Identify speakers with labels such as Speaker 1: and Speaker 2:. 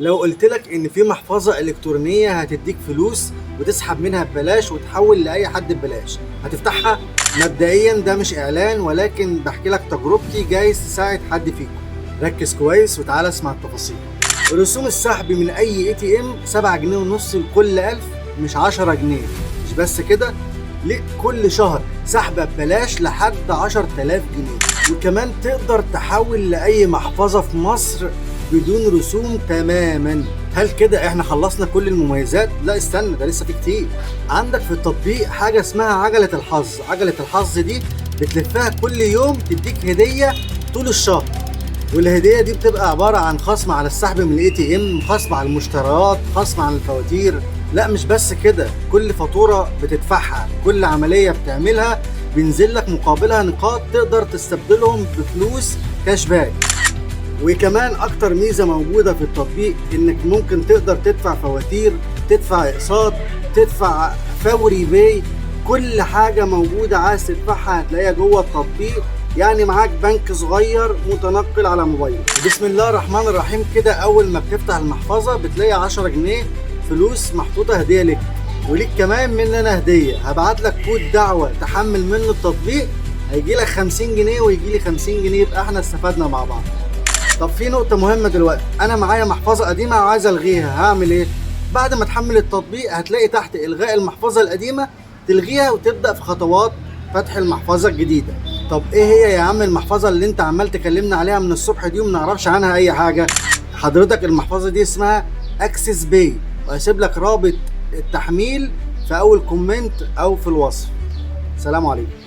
Speaker 1: لو قلت لك ان في محفظة الكترونية هتديك فلوس وتسحب منها ببلاش وتحول لاي حد ببلاش، هتفتحها؟ مبدئيا ده مش اعلان، ولكن بحكي لك تجربتي جايز تساعد حد فيكم. ركز كويس وتعالى اسمع التفاصيل. رسوم السحب من اي ATM 7 جنيه ونص لكل 1000، مش 10 جنيه. مش بس كده، ليك كل شهر سحبة ببلاش لحد 10000 جنيه، وكمان تقدر تحول لأي محفظة في مصر بدون رسوم تماما. هل كده احنا خلصنا كل المميزات؟ لا استنى، ده لسه في كتير. عندك في التطبيق حاجة اسمها عجلة الحظ. عجلة الحظ دي بتلفها كل يوم تديك هدية طول الشهر، والهدية دي بتبقى عبارة عن خصم على السحب من ال ATM، خصم على المشتريات، خصم على الفواتير. لا مش بس كده، كل فاتورة بتدفعها، كل عملية بتعملها بينزل لك مقابلها نقاط تقدر تستبدلهم بفلوس cash back. وكمان اكتر ميزة موجودة في التطبيق انك ممكن تقدر تدفع فواتير، تدفع اقساط، تدفع فوري باي، كل حاجة موجودة عايز تدفعها هتلاقيها جوه التطبيق. يعني معاك بنك صغير متنقل على موبايلك. بسم الله الرحمن الرحيم. كده اول ما بتفتح المحفظة بتلاقي 10 جنيه فلوس محطوطة هدية لك، وليك كمان مننا هدية. هبعت لك كود دعوة تحمل منه التطبيق، هيجي لك 50 جنيه ويجي لي 50 جنيه، يبقى احنا استفدنا مع بعض. طب في نقطة مهمة دلوقتي، أنا معايا محفظة قديمة وعايز ألغيها، هعمل إيه؟ بعد ما تحمل التطبيق هتلاقي تحت إلغاء المحفظة القديمة، تلغيها وتبدأ في خطوات فتح المحفظة الجديدة. طب إيه هي يا عم المحفظة اللي أنت عمال تكلمنا عليها من الصبح دي ومنعرفش عنها أي حاجة؟ حضرتك المحفظة دي اسمها Access Pay، وهسيب لك رابط التحميل في أول comment أو في الوصف. سلام عليكم.